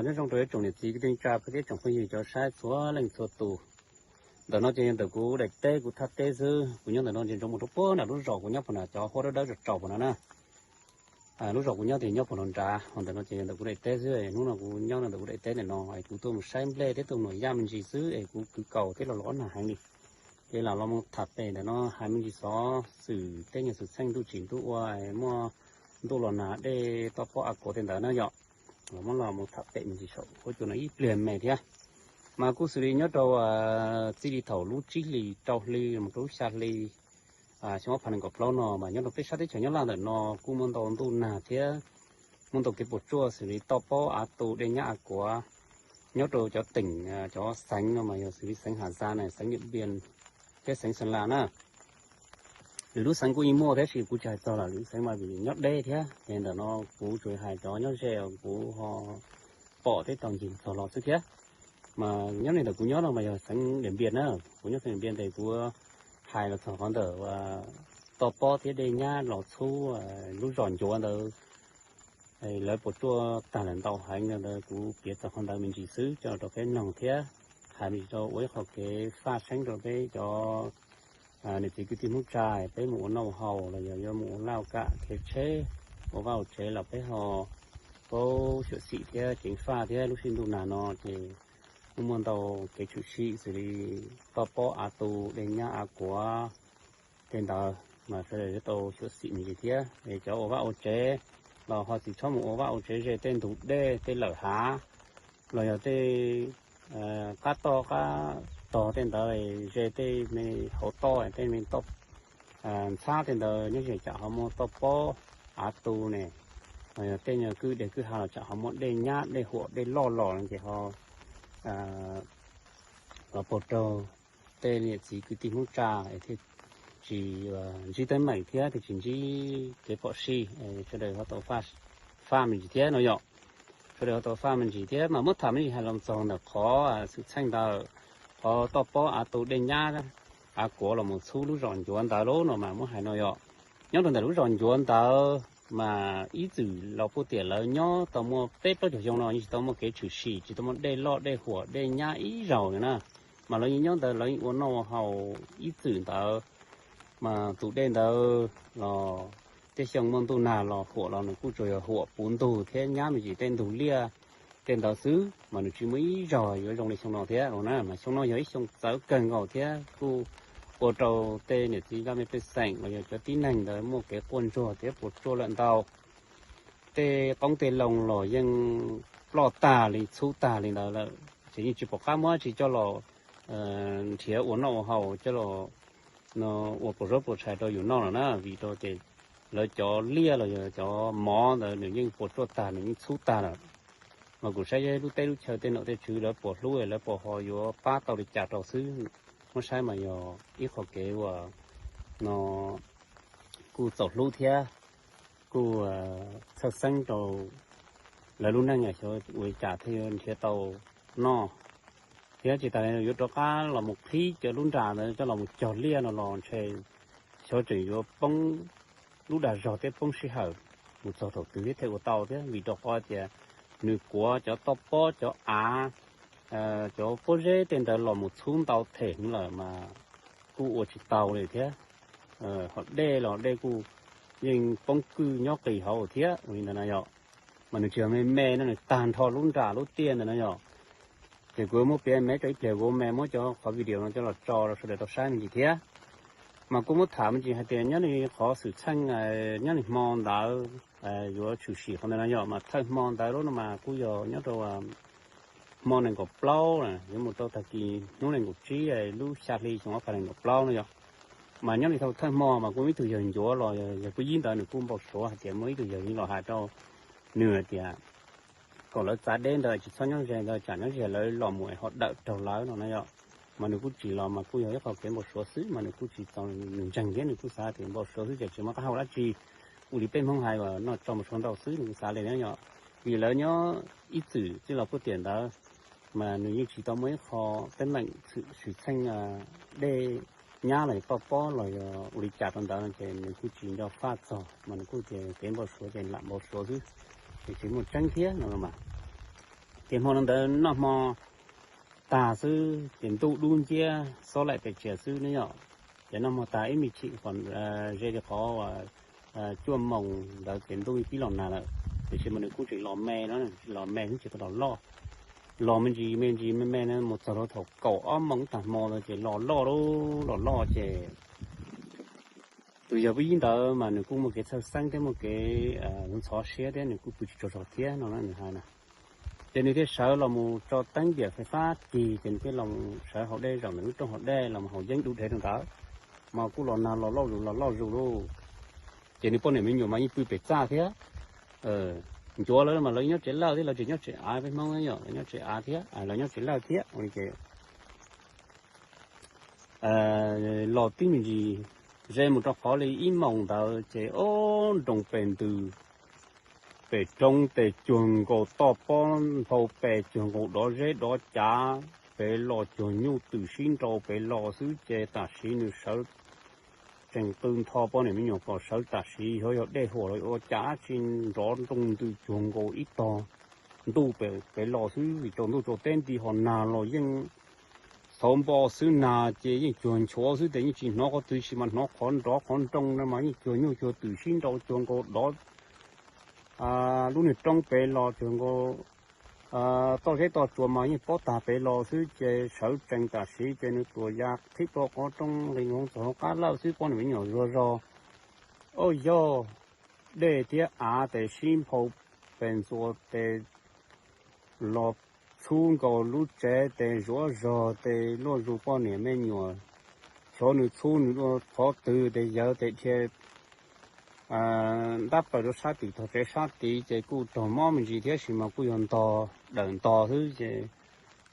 Nyob zoo rau ib tsoom niam txiv kwv tij neej tsa thiab tsoom phooj ywg cov saib txhua leej txhua tus. Ntawm no ces yog ntawm kuv daim teb, kuv thaj teb xwb. Kuv nyob ntawm no ces ntsoov mus rau puag nram lub zos kuv nyob puag nram cov huab dawb dawb zom tsaus puag nram na. Lub zos kuv nyob ces nyob puag nram nrad, ho ntawm no ces yog ntawm kuv daim teb xwb. Hnub no kuv nyob ntawm kuv daim teb ntawm no es kuv tuaj mus saib nplej thiab tuaj mus yaj me ntsis xwb es kuv kwv kaus thiab los los nag heev li. Ces lam los mus tham pem ntawm no hais me ntsis xov xwm tej nyuag xwm txheej ntuj tsim ntuj ua, muaj ntuj los nag dej toj pob av kuav tej ntawd na yom. Los muab los mus tham pem me ntsis saum huab cua no ib pliag me thiab. Mas kuj xws li nyob rau txij li thaum lub tsib hlis rau hli mus rau lub xya hli xyoo ob phav nees nkaum plaub no mas nyob rau peb sab teb chaws Nyab Laj ntawm no kuj muaj ntau ntuj nag thiab muaj ntau kev puas tsuaj xws li toj pob av tu dej nyab av kuav nyob rau cov teem cov xeev no mas yog xws li xeev Has Zas na, xeev Niam Npias thiab xeev Xeev Las na. Lwm lub xeev kuj yeej muaj thiab sis kuv tsis hais txog lawm, lwm lub xeev mas vim nyob deb thiab ces ntawm no kuv tsuas hais cov nyob ze kuv ho pom thiab tau ncig txog los xwb thiab. Mas nyob li ntawm kuv nyob no mas yog xeev Niam Npias na, kuv nyob xeev Niam Npias tes kuv hais los txog qhov ntawm toj pob thiab dej nyab los txhub lub zos Ncuav ntawd lawv puas tsuaj tag lawm ntau heev no ntawd kuv piav txog qhov ntawd me ntsis xwb coj los rau peb mloog thiab hais me ntsis rau ua ib qho kev faj seeb rau peb cov niam txiv kwv tij Hmoob Tsab, peb mus ua noj ua haus los yog yuav mus ua laj ua kam khiav tsheb ua vaj ua tsev los peb ho paub xyuam xim thiab ceev faj thiab lub sij ntuj nag no ces kuj muaj ntau kev tshwm sim xws li toj pob av tu dej nyab av kuav tej ntawd mas sawv daws yuav tau xyuam xim me ntsis thiab. Es cov ua vaj ua tsev los ho tsis txhob mus ua vaj ua tsev ze tej ntug dej tej lawm hav los yog tej qab toj qab tog tej ntawd, ze tej me hauv toj tej me toj ntxhab tej ntawd nyob ze tsam ho muaj toj pob av tu ne, los yog tej nyuag kwj deg kwj ha los tsam ho muaj dej nyab dej huam dej loj los no ces ho los puas raug tej niam txiv kwv tij Hmoob Tsab thiaj tsis ntsib teeb meem thiab thiaj tsis ntsib kev phom sij. Sawv daws ho tau faj me ntsis thiab no yom. Sawv daws ho tau faj me ntsis thiab mas muab tham me ntsis hais los txog ntawm qhov xwm txheej ntawd, qhov toj pob av tu dej nyab av kuav los mus txhub lub zos Ncuav ntawd lauj no mas muab hais no yom. Nyob rau ntawm lub zos Ncuav ntawd mas ib txwm los puag tiam lawv nyob tau muaj peb plaub caug xyoo no yeej tsis tau muaj kev tshwm sim, tsis tau muaj dej loj dej huam dej nyab ib zaug li na. Mas lawv yeej nyob ntawd lawv yeej ua noj ua haus ib txwm ntawd. Mas tus dej ntawd los tej xyoo muaj ntuj nag los huam los nws kuj tsuas yog huam puv ntug thiab nyab me ntsis tej ntug liaj tej ntawd xwb mas nws tsis muaj ib zaug yuav zoo li xyoo no thiab no na. Mas xyoo no yog ib xyoo txawv kawg nkaus thiab kuj ua rau tej niam txiv zaj me pej xeem los yog cov tib neeg ntawd muaj kev quaj ntsuag thiab puas tsuaj lawm ntau. Tej qoob tej loo los yeej ploj tag li txhub tag li ntawd lawm ces yeej tsis pom qab muab tsis coj los nrhiav ua noj ua haus coj los ua pluas zaub pluas tshais rau yus noj lawm na, vim rau ces lawv cov liaj los yog cov mov ntawd nws yeej puas tsuaj tag nws yeej txhub tag lawm. Mas kuv saib lub teb lub chaw tej nom tej tswv lawv puas hlub lawv puas ho yuav pab tau li cas rau xwb. Muab saib mas yog ib qho kev uas no kuj txaus hlub thiab kuj txhawj xeeb rau lawv lub neej xyov ua li cas thiaj yuav nrhiav tau noj thiab tsis tas li yuav rov qab los mus qhib cov lub nra ntawd coj los mus cog liaj no los ntshe xyov tseem yuav poob lub dag zog thiab poob sij hawm mus txog thaum twg thiab thiaj ua tau thiab vim rau qhov tias nws kuav cov toj pob cov av cov pob zeb tej ntawd los mus txhub ntau them heev lawm mas kuj ua tsis tau li thiab. Ho dej los dej kuj yeej poob kwj nyob qis hauv thiab ua li ntawd na yom. Mas nws tsis yog me me no nws tag nrho lub nra lub tiaj ntawd na yom. Ces kuv muab piav me rau ib pliag kuv me muab cov qhov video no coj los tso rau sawv daws tau saib me ntsis thiab. Mas kuj muab tham me ntsis hais tias nyob li qhov xwm txheej nyob li hmo ntawd yuav tshwm sim qhov ntawd no yom mas thawj hmo ntawd lub no mas kuj yog nyob rau hmo nees nkaum plaub yuav mus rau tag kis hnub nees nkaum tsib lub xya hli xyoo ob phav nees nkaum plaub no yom. Mas nyob li thaum thawj hmo mas kuj muaj ib tug yawg Ncuav los yawg Pub Yib ntawd nws kuj npau suav hais tias muaj ib tug yawg yeej los hais rau nws hais tias kom lawv txav deb ntawd tsis txhob nyob ze ntawd tsam nyob ze lawv los mus es ho dawm raug lawv no na yom. Mas nws kuj tsis los mas kuj yog ib qho kev npau suav xwb mas nws kuj tsis txaus nws ntseeg thiab nws kuj xav tias npau suav xwb ces tsis muaj qab hau dab tsi ua li peb Hmoob hais uas noj tso mus suav ntau xwb nws kuj xav li na yom. Vim lawv nyob ib txwm txij los puag tiam ntawd mas nws yeej tsis tau muaj ib qho teeb meem xwm txheej dej nyab los yog toj pob los yog ua li cas rau ntawd no ces nws kuj tsis nco faj txog mas nws kuj tias kev npau suav ces lam npau suav xwb, ces tsis muaj tseeb thiab no mas. Ces hmo no ntawd noj hmo tag xwb ces ntuj dub nciab xob laim pes tsawg xwb ne yom. Ces noj hmo tag ib me chim ze li qhov cuaj moos ntawd ces ntuj pib los nag lawm. Tiam sis mas nws kuj tseem los me no, los me xwb tsis tau los loj. Los me ntsis me ntsis me me no mus txog rau thaum kaum ob moos tag hmo no ces los loj loj loj ces tus yawg pub yib ntawd mas nws kuj muaj kev txhawj xeeb thiab muaj kev ntxhov siab thiab nws kuj pw tsis tsaug zog thiab no nws hais na. Ces nws thiaj sawv los mus tso teeb npias fais fab tig ces nws thiaj los sawv haus dej zaum ntawm lub rooj haus dej los mus haus yeeb dub dhev rau ntawd. Mas kuj los nag los loj zus los loj zus lauj. Ces nws poj niam me nyuam mas yeej pw pem txaj thiab. Ncuav lawv mas lawv nyob tsev lawj thiab, lawv tseem nyob tsev av, peb Hmoob yom, lawv nyob tsev av thiab, lawv nyob tsev lawj thiab ua li ces los tib me ntsis ze mus rau qhov li ib moos ntawd ces ob nroos pes ntws, pem roob tes cuag nkaus toj pob nphau pes cuag nkaus dov zeb dov cav, pem los cuag nyuj twm sib nrau pem los xwb ces tam sim nws sawv tsees qw ntho poj niam me nyuam kom sawv tam sim yuav yog dej huam los ua cas dab tsi nrov nroo ntws cuag nkaus ib tog ntuj pem los xwb vim tsaus ntuj tsaus teb nti ho nag los yeej xauv npo xwb nag ces yeej cuag nchuav xwb ces yeej tsis hnov qhov twg sis mas hnov qhov nrov qhov nroo no mas yeej cuag nyuj cuag twm sib nrau cuag nkaus dov lub niag roob pem los cuag nkaus toj zeb toj tsuas mas yeej pob tag pem los xwb ces sawv tsees tam sim ces nws tuam ya qhib rau qhov rooj nqis nkoos txog hauv qab lawj xwb poj niam me nyuam zuag zog. Auj yog dej thiab av tes sib nphau pes ntxuas tes los txhub nkaus lub tsev tes zuav zog tes luaj zus poj niam me nyuam. Xyov nws txhub nws dua qhov twg tes yawg tes dhia ntab plaws rau sab tim tog tsev sab tid ces kuj raug mob me ntsis thiab sis mas kuj yog ntog dawm ntog xwb ces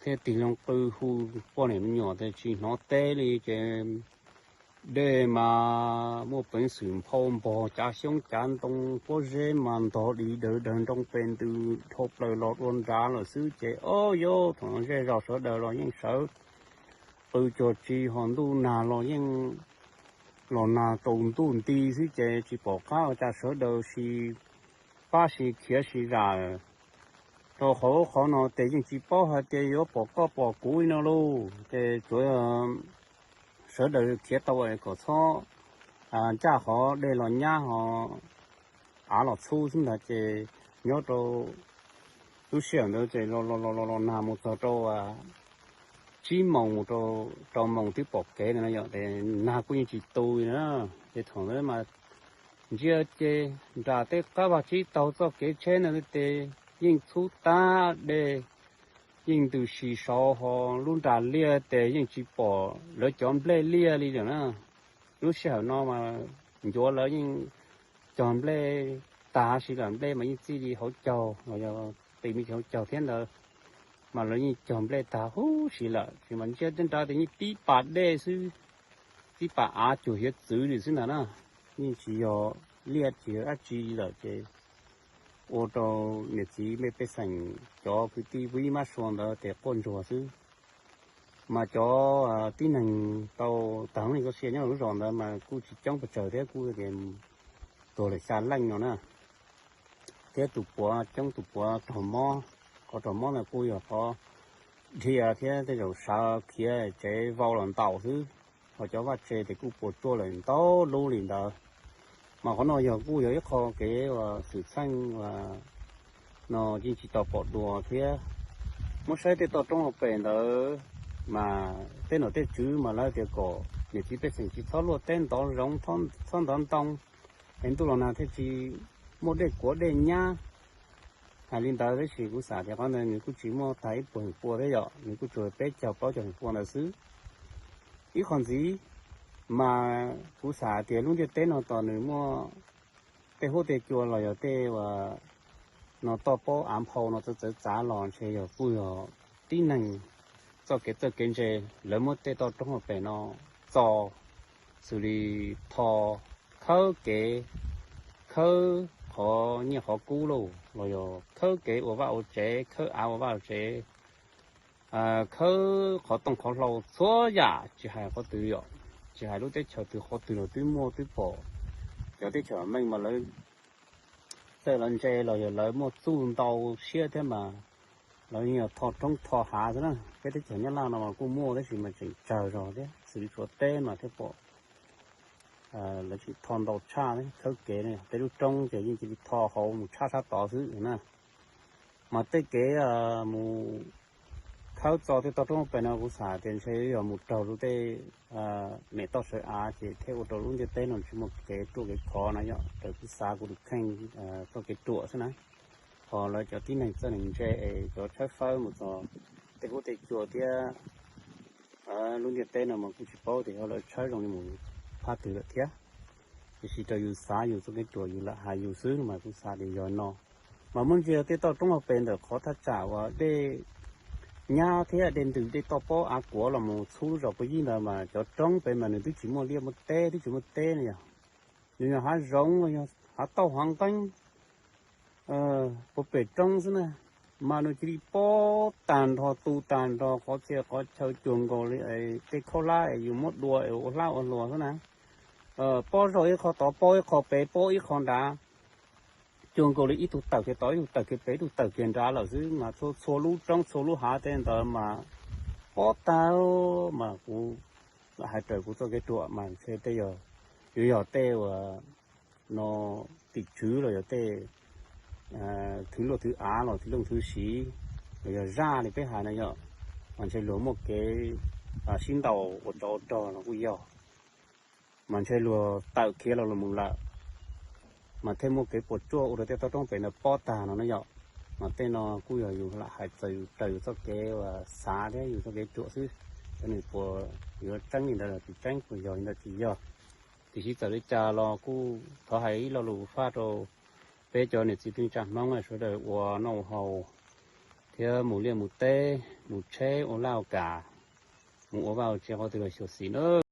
thiaj tig loo qw hu poj niam me nyuam tes tsis hnov teb li ces dej mas muaj peev xwm nphau npog cav xyoob cav ntoo pob zeb mas ntog dis daws daws nroo pes ntws dhau plaws los dua nrad lawm xwb ces ob yog thaum no zej zos sawv daws los yeej sawv qw cuag tsi ho ntuj nag los yeej los nag tsaus ntuj nti xwb ces tsis pom qab ua cas sawv daws sib pab sib khiav sib zam rau qhov qhov no ces yeej tsis paub hais tias yuav pom koj pom kuv li no lauj ces tsuav sawv daws khiav tau kom txhob ncaj qhov dej los nyab ho av los txhub xwb ntag ces nyob rau lub sij hawm ntawd ces los los los los los nag mus txog rau tsib moos mus rau rau moos twb pom kev ntawd no yom ces nag kuj yeej tsis tu li na. Ces thaum ntawd mas ntsia ces nram tej qab vag tsib taug txoj kev tsheb ntawd ces yeej txhub tag dej, yeej ntws sis saud ho lub nras liaj tes yeej tsis pom lawv cov nplej liaj li lawm na. Lub sij hawm no mas ncuav lawv yeej cog nplej tag si lawm, nplej mas yeej txij li hauv caug los yog qis me ntsis hauv caug thiab ntawd mas lawv yeej cog nplej tag huv si lawm, sis mas ntsia tej nrad tes yeej tib pas dej xwb, tib pas av cuag hiav txwv li xwb ntag na, yeej tsis yog liaj tsis yog dab tsi lawm ces ua rau niam txiv me pej xeem cov kwv tij pub ib mab sua ntawd ces quaj ntsuag xwb. Mas cov tib neeg tau tag lub neej txoj sia nyob lub zos ntawd mas kuj tsis coob pes tsawg thiab, kuj tias tuag lawm xya leej no na. Thiab tus puav coob, tus puav raug mob, qhov raug mob ntawd kuj yog qhov dhia thiab tej zaum sawv khiav tsev vau los ntaus xwb. Ho cov vaj tse ces kuj puas tsuaj lawm ntau lub li ntawd. Mas qhov no yog kuj yog ib qho kev uas xwm txheej uas no yeej tsis tau pom dua thiab. Muab saib tej toj roob hauv pes ntawd mas tej nom tej tswv mas lawv tias kom niam txiv pej xeem tsis txhob luaj teb ntov zoov, txhob ntov ntoo, es ntuj los nag thiaj tsis muaj dej kuav dej nyab. Hais li ntawd tab sis kuv xav tias qhov ntawd nws kuj tsis muaj tag ib puas feem pua thiab yom, nws kuj tsuas peb caug plaub caug feem pua ntawd xwb. Ib qho ntxiv mas kuv xav tias lub ntiaj teb no tos nws muaj tej huab tej cua los yog tej uas no toj pob av nphau no txawv txawv txav los ntshe yog kuj yog tib neeg txoj kev txawj kev ntse, lawv muab tej toj roob hauv pes no txo xws li tho khawb kev, khawb qhov nyiaj qhov kub lauj, los yog khawb kev ua vaj ua tsev, khawb av ua vaj ua tsev, khawb qhov tooj qhov hlau txhua yam tsis hais qhov twg yom, tsis hais lub teb chaws twg qhov twg los twb muaj twb pom. Cov teb chaws meej mas lawv txawj lawv ntse los yog lawv muaj txuj ntau siab thiab mas Lawv yeej yog tho roob tho hav xwb na. Peb teb chaws Nyab Laj no mas kuj muaj tab sis mas tseem tsawg zog thiab, xws li Suav teb mas thiab pom lawv tseem tho ntau tshaj thiab. Khawb kev tej lub roob ces yeej cia li tho hauv mus tshab sab tod xwb na. Mas tej kev mus khawb txo tej toj roob pem no kuv xav tias ntshe yog mus raug rau tej mem toj sawv av ces thiaj ua rau lub ntiaj teb no tsis muaj kev ruaj kev khov no yom. Raws kuv xav kuv tus kheej txoj kev ruam xwb na. Ho lawv cov tib neeg txawj neeg ntse es cov tshawb fawb mus txog tej huab tej cua thiab lub ntiaj teb no mas kuj tsis paub tias yog lawv tshawb zoo li mus phaj twg lawm thiab. Tiam sis raws yus xav yus txoj kev ruam yus lam hais yus xwb mas kuv xav tias yog no. Mas muaj ntsia tej toj roob hauv pes ntawm qhov thaj tsam uas dej nyab thiab dej ntws dej toj pob av kuav los mus txhub lub zos puag yig ntawd mas cov roob pem mas nws twb tsis muaj liaj muaj teb twb tsis muaj teb ne yog. Nws yog hav zoov los yog hav tauj hav nqeeb puag pem roob xwb na. Mas nws cia li pob tag nrho tu tag nrho qhov txhia qhov chaw cuag nkaus li tej khaub hlab es yus muab dua es ua hlab ua hlua xwb na. Pob zog ib qho tod pob ib qho pem pob ib qho nrad, cuag nkaus li ib tug tawm kiag tod ib tug tawm kiag pem ib tug tawm kiag nrad lawm xwb mas txhua txhua lub roob txhua lub hav tej ntawd mas pob tag. Mas kuv lam hais raws kuv txoj kev ruam mas ntshe tej yog, yuav yog tej uas no tim tswv los yog tej thwv luaj thwv av los thwv looj thwv siv los yog zaj li peb hais no yom. Mas ntshe luag muaj kev sib ntaus ua tsov ua rog los kuj yog, mas ntshe luag tawm khiav los los mus lawm, mas thiaj muaj kev puas tsuaj ua rau tej toj roob pem ntawd pob tag no na yom. Mas tej no kuj yog yus lam hais txog yus raws yus txoj kev uas xav thiab yus txoj kev ruam xwb. Cov nws puas yuav tseeb li ntawd los tsis tseeb, puas yog li ntawd tsis yog. Tiam sis txawm li cas los kuj thov hais ib lo lus faj rau peb cov niam txiv kwv tij Hmoob sawv daws ua noj ua haus thiab mus liaj mus teb mus tsheb ua laj ua kam, mus ua vaj ua tsev qhov twg los xyuam xim na.